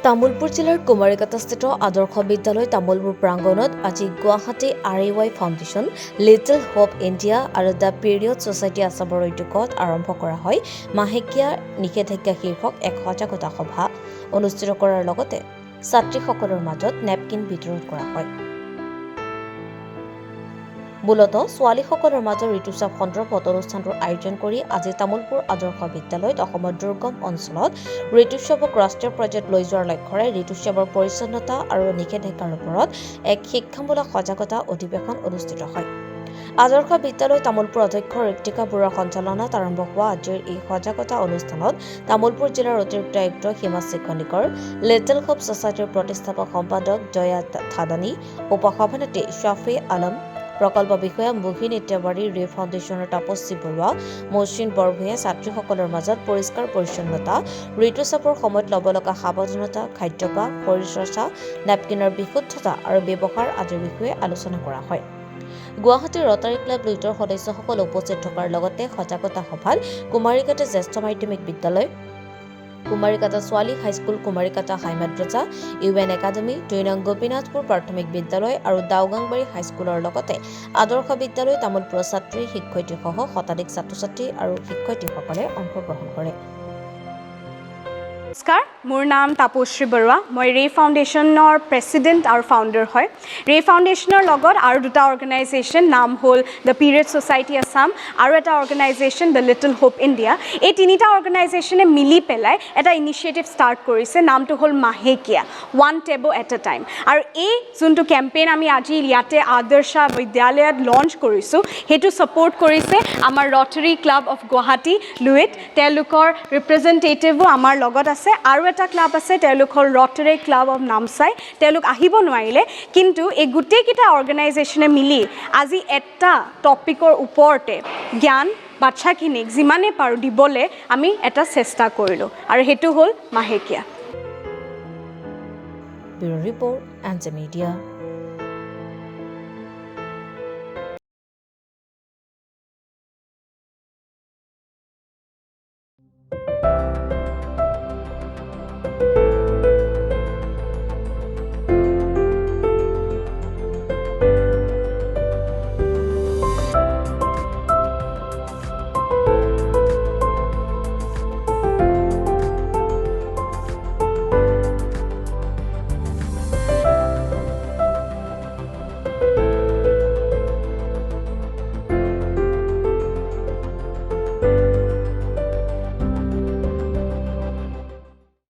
তামুলপুৰ জিলাৰ কুমাৰীকাটাস্থিত আদৰ্শ বিদ্যালয় তামুলপুৰ প্ৰাংগণত আজি Guwahati R A Y foundation, little hope India আৰু the period society আছামৰ উদ্যোগত আৰম্ভ কৰা হয় মাহেকীয়া নিষেধাজ্ঞা শীৰ্ষক এক সজাগতা সভা অনুষ্ঠিত কৰাৰ লগতে ছাত্ৰীসকলৰ মাজত নেপকিন বিতৰণ কৰা হয়। মূলতঃ ছোৱালীসকলৰ মাজত ঋতুস্ৰাৱ সন্দৰ্ভত অনুষ্ঠানটোৰ আয়োজন কৰি আজি তামুলপুৰ আদৰ্শ বিদ্যালয়ত অসমৰ দুৰ্গম অঞ্চলত ঋতুস্ৰাৱক ৰাষ্ট্ৰীয় পৰ্যায়ত লৈ যোৱাৰ লক্ষ্যৰে ঋতুস্ৰাৱৰ পৰিচ্ছন্নতা আৰু নিষেধাজ্ঞাৰ ওপৰত এক শিক্ষামূলক সজাগতা অধিৱেশন অনুষ্ঠিত হয়। আদৰ্শ বিদ্যালয় তামুলপুৰ অধ্যক্ষ ঋতিকা বৰুৱাৰ সঞ্চালনাত আৰম্ভ হোৱা আজিৰ এই সজাগতা অনুষ্ঠানত তামুলপুৰ জিলাৰ অতিৰিক্ত আয়ুক্ত হিমাশ্ৰী খনিকৰ, লিটল হোপ ছ'চাইটিৰ প্ৰতিষ্ঠাপক সম্পাদক জয়া থাদানী, উপ সভানেত্ৰী শ্বাফি আলম, প্ৰকল্প বিষয়া মোহিনী তিৱাৰী, ৰে ফাউণ্ডেশ্যনৰ তাপস্বী বৰুৱা, মৌচিন বৰভূঞা ছাত্ৰীসকলৰ মাজত পৰিষ্কাৰ পৰিচ্ছন্নতা, ঋতুস্ৰাৱৰ সময়ত ল'ব লগা সাৱধানতা, খাদ্যাভ্যাস, শৰীৰ চৰ্চা, নেপকিনৰ বিশুদ্ধতা আৰু ব্যৱহাৰ আদিৰ বিষয়ে আলোচনা কৰা হয়। গুৱাহাটীৰ ৰটাৰী ক্লাব লুইতৰ সদস্যসকল উপস্থিত থকাৰ লগতে সজাগতা সভাত কুমাৰীকাটা জ্যেষ্ঠ মাধ্যমিক বিদ্যালয়, কুমাৰীকাটা ছোৱালী হাইস্কুল, কুমাৰীকাটা হাই মাদ্ৰাজা, ইউ এন একাডেমী, 2 নং গোপীনাথপুৰ প্ৰাথমিক বিদ্যালয় আৰু দাওগাংবাৰী হাইস্কুলৰ লগতে আদৰ্শ বিদ্যালয় তামুলপুৰৰ ছাত্ৰী শিক্ষয়িত্ৰীসহ শতাধিক ছাত্ৰ ছাত্ৰী আৰু শিক্ষয়িত্ৰীসকলে অংশগ্ৰহণ কৰে। নমস্কাৰ, মোৰ নাম তাপশ্ৰী বৰুৱা। মই ৰে ফাউণ্ডেশ্যনৰ প্ৰেচিডেণ্ট আৰু ফাউণ্ডাৰ হয়। ৰে ফাউণ্ডেশ্যনৰ লগত আৰু দুটা অৰ্গেনাইজেশ্যন, নাম হ'ল the period society Assam আৰু এটা organisation the little hope India. এই তিনিটা অৰ্গেনাইজেশ্যনে মিলি পেলাই এটা ইনিচিয়েটিভ ষ্টাৰ্ট কৰিছে। নামটো হ'ল মাহেকীয়া, One Taboo at a Time। আৰু এই যোনটো কেম্পেইন আমি আজি ইয়াতে আদৰ্শ বিদ্যালয়ত লঞ্চ কৰিছোঁ, সেইটো ছাপৰ্ট কৰিছে আমাৰ Rotary club of Guwahati Luit. তেওঁলোকৰ ৰিপ্ৰেজেণ্টেটিভো আমাৰ লগত আছে আৰু এটা ক্লাব আছে, তেওঁলোক হ'ল ৰটাৰী ক্লাব অফ নামচাই। তেওঁলোক আহিব নোৱাৰিলে। কিন্তু এই গোটেইকেইটা অৰ্গেনাইজেশ্যনে মিলি আজি এটা টপিকৰ ওপৰতে জ্ঞান বাচ্ছাখিনিক যিমানেই পাৰোঁ দিবলৈ আমি এটা চেষ্টা কৰিলোঁ আৰু সেইটো হ'ল মাহেকীয়া। Bureau report, NJ media.